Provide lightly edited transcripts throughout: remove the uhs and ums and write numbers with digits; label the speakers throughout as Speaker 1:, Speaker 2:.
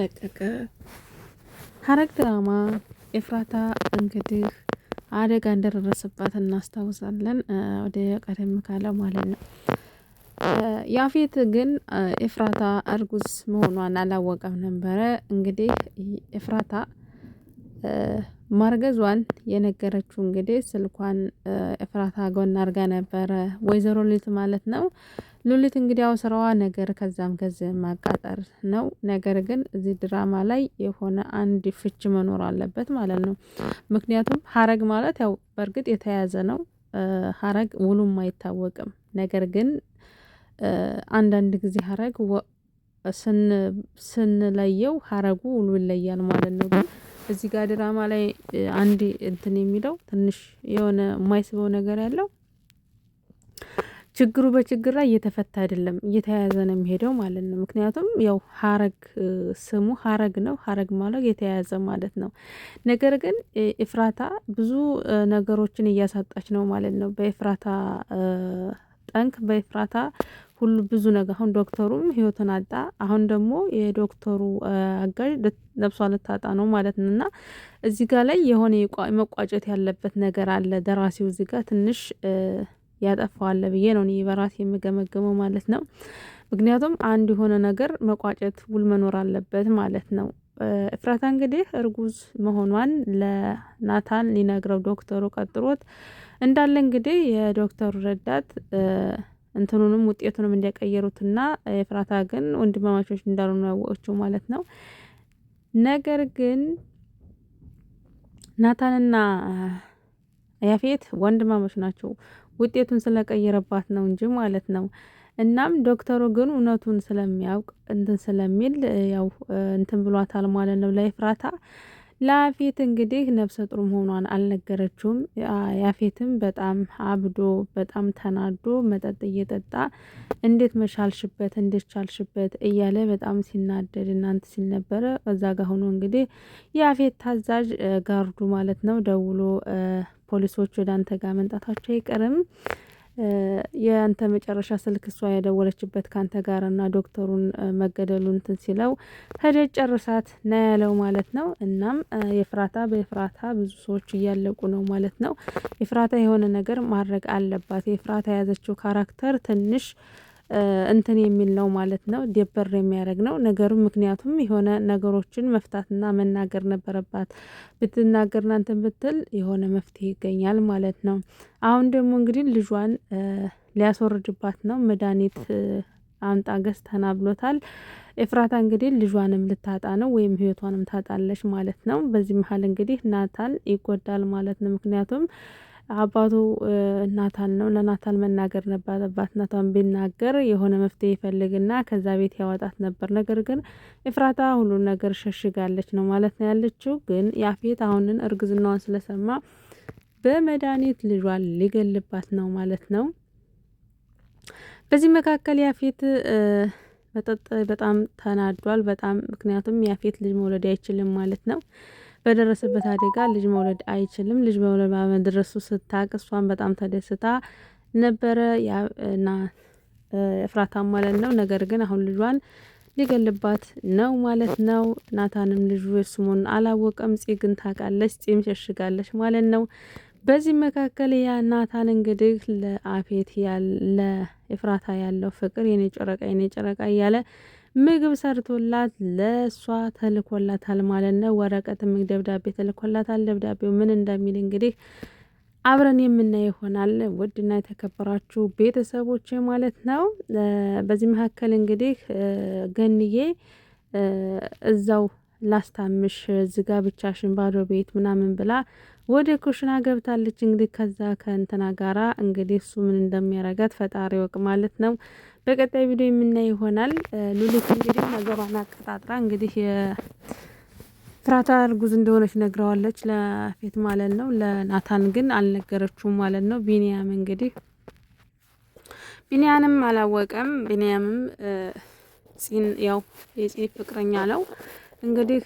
Speaker 1: ለቀቀ። ሐረግ ድራማ ኤፍራታ እንግዲህ አደጋ እንደደረሰባት እናስታውሳለን። ወደ ቀደም ካለ ማለት ነው። ያፌት ግን ኤፍራታ እርጉዝ መሆኗን አላወቀም ነበረ። እንግዲህ ኤፍራታ ማርገዟን የነገረችው እንግዲህ ስልኳን ኤፍራታ ጎን አድርጋ ነበረ፣ ወይዘሮ ሉሊት ማለት ነው። ሉሊት እንግዲህ ያው ስራዋ ነገር ከዛም ከዚህ ማቃጠር ነው። ነገር ግን እዚህ ድራማ ላይ የሆነ አንድ ፍች መኖር አለበት ማለት ነው። ምክንያቱም ሀረግ ማለት ያው በእርግጥ የተያዘ ነው። ሀረግ ውሉም አይታወቅም። ነገር ግን አንዳንድ ጊዜ ሀረግ ስንለየው ሀረጉ ውሉ ይለያል ማለት ነው። ግን እዚህ ጋር ድራማ ላይ አንድ እንትን የሚለው ትንሽ የሆነ የማይስበው ነገር ያለው ችግሩ በችግር ላይ እየተፈታ አይደለም፣ እየተያያዘ ነው የሚሄደው ማለት ነው። ምክንያቱም ያው ሀረግ ስሙ ሀረግ ነው። ሀረግ ማለት የተያያዘ ማለት ነው። ነገር ግን ኤፍራታ ብዙ ነገሮችን እያሳጣች ነው ማለት ነው። በኤፍራታ ጠንክ በኤፍራታ ሁሉ ብዙ ነገር አሁን ዶክተሩም ህይወቱን አጣ። አሁን ደግሞ የዶክተሩ አጋዥ ነብሷ ልታጣ ነው ማለት ነው። እና እዚህ ጋር ላይ የሆነ መቋጨት ያለበት ነገር አለ። ደራሲው እዚህ ጋር ትንሽ ያጠፋዋል ብዬ ነው እኔ በራሴ የምገመገመው ማለት ነው። ምክንያቱም አንድ የሆነ ነገር መቋጨት ውል መኖር አለበት ማለት ነው። ኤፍራታ እንግዲህ እርጉዝ መሆኗን ለናታን ሊነግረው ዶክተሩ ቀጥሮት እንዳለ እንግዲህ የዶክተሩ ረዳት እንትኑንም ውጤቱንም እንዲያቀየሩትና ኤፍራታ ግን ወንድማማቾች እንዳልሆኑ ያወቀችው ማለት ነው። ነገር ግን ናታንና ያፌት ወንድማማች ናቸው። ውጤቱን ስለቀየረባት ነው እንጂ ማለት ነው። እናም ዶክተሩ ግን እውነቱን ስለሚያውቅ እንትን ስለሚል ያው እንትን ብሏታል ማለት ነው ለኤፍራታ። ለያፌት እንግዲህ ነፍሰ ጡር መሆኗን አልነገረችውም። ያፌትም በጣም አብዶ በጣም ተናዶ መጠጥ እየጠጣ እንዴት መሻልሽበት እንዴት ቻልሽበት እያለ በጣም ሲናደድ እናንት ሲል ነበረ። እዛ ጋር ሆኖ እንግዲህ ያፌት ታዛዥ ጋርዱ ማለት ነው ደውሎ ፖሊሶች ወደ አንተ ጋር መምጣታቸው አይቀርም፣ የአንተ መጨረሻ ስልክ እሷ የደወለችበት ካንተ ጋር እና ዶክተሩን መገደሉን እንትን ሲለው ሄደህ ጨርሳት ና ያለው ማለት ነው። እናም የፍራታ በኤፍራታ ብዙ ሰዎች እያለቁ ነው ማለት ነው። ኤፍራታ የሆነ ነገር ማድረግ አለባት። ኤፍራታ የያዘችው character ትንሽ እንትን የሚል ነው ማለት ነው። ደበር የሚያደርግ ነው ነገሩ። ምክንያቱም የሆነ ነገሮችን መፍታትና መናገር ነበረባት። ብትናገርና እንትን ብትል የሆነ መፍትሄ ይገኛል ማለት ነው። አሁን ደግሞ እንግዲህ ልጇን ሊያስወርድባት ነው። መድኃኒት አምጣ ገዝተና ብሎታል። ኤፍራታ እንግዲህ ልጇንም ልታጣ ነው ወይም ህይወቷንም ታጣለች ማለት ነው። በዚህ መሀል እንግዲህ ናታን ይጎዳል ማለት ነው። ምክንያቱም አባቱ ናታን ነው። ለናታን መናገር ነበረባት። ናታን ቢናገር የሆነ መፍትሄ ይፈልግና ከዛ ቤት ያወጣት ነበር። ነገር ግን ኤፍራታ ሁሉን ነገር ሸሽጋለች ነው ማለት ነው ያለችው። ግን ያፌት አሁንን እርግዝናዋን ስለሰማ በመድኃኒት ልጇን ሊገልባት ነው ማለት ነው። በዚህ መካከል ያፌት መጠጥ በጣም ተናዷል። በጣም ምክንያቱም ያፌት ልጅ መውለድ አይችልም ማለት ነው። በደረሰበት አደጋ ልጅ መውለድ አይችልም። ልጅ መውለድ ባለመድረሱ ስታቅ እሷን በጣም ተደስታ ነበረ እና ኤፍራታ ማለት ነው። ነገር ግን አሁን ልጇን ሊገልባት ነው ማለት ነው። ናታንም ልጁ የሱ መሆኑን አላወቀም። ፂ ግን ታውቃለች። ፂም ሸሽጋለች ማለት ነው። በዚህ መካከል ያ ናታን እንግዲህ ለአፌት ለኤፍራታ ያለው ፍቅር የኔ ጨረቃ የኔ ጨረቃ እያለ ምግብ ሰርቶላት ለእሷ ተልኮላታል ማለት ነው። ወረቀትም ደብዳቤ ተልኮላታል። ደብዳቤው ምን እንደሚል እንግዲህ አብረን የምናየው ይሆናል። ውድና የተከበራችሁ ቤተሰቦች ማለት ነው። በዚህ መካከል እንግዲህ ገንዬ እዛው ላስታምሽ ዝጋ ብቻሽን ባዶ ቤት ምናምን ብላ ወደ ኩሽና ገብታለች። እንግዲህ ከዛ ከእንትና ጋራ እንግዲህ እሱ ምን እንደሚያረጋት ፈጣሪ ወቅ ማለት ነው። በቀጣይ ቪዲዮ የምናይ ይሆናል። ሉሊት እንግዲህ ነገሯን አቀጣጥራ እንግዲህ የፍራታ እርጉዝ እንደሆነች ነግረዋለች ለፊት ማለት ነው። ለናታን ግን አልነገረችውም ማለት ነው። ቢንያም እንግዲህ ቢንያንም አላወቀም። ቢንያምም ጺን ያው የጺ ፍቅረኛ ነው። እንግዲህ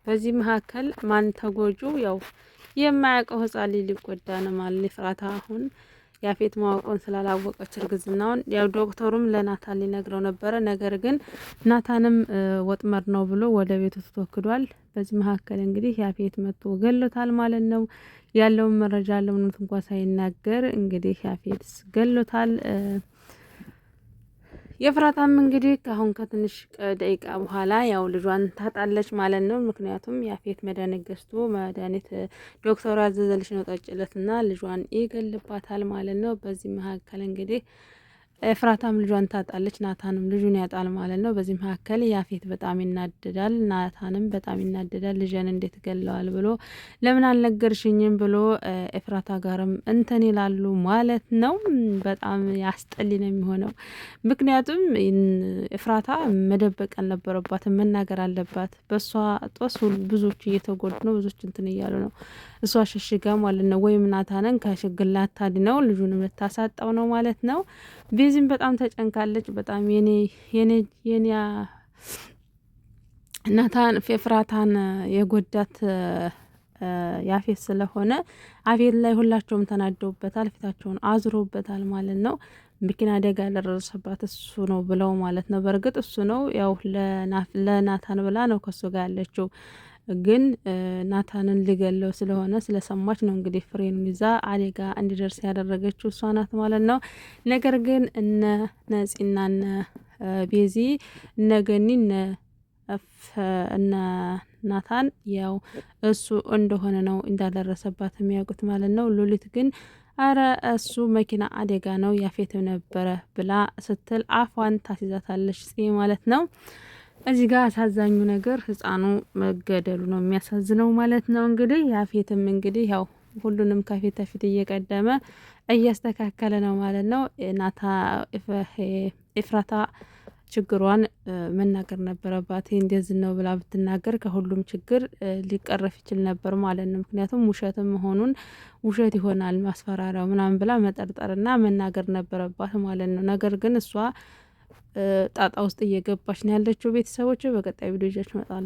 Speaker 1: በዚህ መካከል ማን ተጎጁ? ያው የማያውቀው ህፃን ልጅ ሊጎዳ ነው ማለት ኤፍራታ አሁን ያፌት ማወቁን ስላላወቀች እርግዝናውን ያው ዶክተሩም ለናታን ሊነግረው ነበረ። ነገር ግን ናታንም ወጥመድ ነው ብሎ ወደ ቤቱ ትቶክዷል። በዚህ መካከል እንግዲህ ያፌት መጥቶ ገሎታል ማለት ነው። ያለውን መረጃ ያለውን እንኳ ሳይናገር እንግዲህ ያፌት ገሎታል። የፍራታም እንግዲህ ከአሁን ከትንሽ ደቂቃ በኋላ ያው ልጇን ታጣለች ማለት ነው። ምክንያቱም ያፌት መድኃኒት ገዝቶ መድኃኒት ዶክተሩ ያዘዘልሽ ነው ጠጭለትና ልጇን ይገልባታል ማለት ነው። በዚህ መካከል እንግዲህ ኤፍራታም ልጇን ታጣለች፣ ናታንም ልጁን ያጣል ማለት ነው። በዚህ መካከል ያፌት በጣም ይናደዳል፣ ናታንም በጣም ይናደዳል። ልጄን እንዴት ገለዋል ብሎ ለምን አልነገርሽኝም ብሎ ኤፍራታ ጋርም እንትን ይላሉ ማለት ነው። በጣም ያስጠሊ ነው የሚሆነው። ምክንያቱም ኤፍራታ መደበቅ አልነበረባትም፣ መናገር አለባት። በእሷ ጦስ ብዙዎች እየተጎዱ ነው፣ ብዙዎች እንትን እያሉ ነው። እሷ ሸሽጋ ማለት ነው። ወይም ናታንን ከሽግላ ነው ልጁንም ልታሳጣው ነው ማለት ነው። ቤዚም በጣም ተጨንቃለች። በጣም የኔ የኔ የኔ ናታን ኤፍራታን የጎዳት ያፌት ስለሆነ አፌት ላይ ሁላቸውም ተናደውበታል፣ ፊታቸውን አዝሮበታል ማለት ነው። መኪና አደጋ ያደረሰባት እሱ ነው ብለው ማለት ነው። በእርግጥ እሱ ነው ያው ለናታን ብላ ነው ከሱ ጋር ያለችው ግን ናታንን ሊገለው ስለሆነ ስለሰማች ነው እንግዲህ ፍሬኑን ይዛ አደጋ እንዲደርስ ያደረገችው እሷ ናት ማለት ነው። ነገር ግን እነ ነፂና እነ ቤዚ እነ ገኒ እነ ናታን ያው እሱ እንደሆነ ነው እንዳደረሰባት የሚያውቁት ማለት ነው። ሉሊት ግን አረ እሱ መኪና አደጋ ነው ያፌት ነበረ ብላ ስትል አፏን ታስይዛታለች ማለት ነው። እዚህ ጋር አሳዛኙ ነገር ህፃኑ መገደሉ ነው የሚያሳዝነው ማለት ነው። እንግዲህ ያፌትም እንግዲህ ያው ሁሉንም ከፊት ተፊት እየቀደመ እያስተካከለ ነው ማለት ነው። ናታ ኤፍራታ ችግሯን መናገር ነበረባት። እንደዚህ ነው ብላ ብትናገር ከሁሉም ችግር ሊቀረፍ ይችል ነበር ማለት ነው። ምክንያቱም ውሸትም መሆኑን ውሸት ይሆናል ማስፈራሪያው ምናምን ብላ መጠርጠርና መናገር ነበረባት ማለት ነው። ነገር ግን እሷ ጣጣ ውስጥ እየገባች ነው ያለችው። ቤተሰቦች በቀጣይ ቪዲዮ ይዣችሁ እመጣለሁ።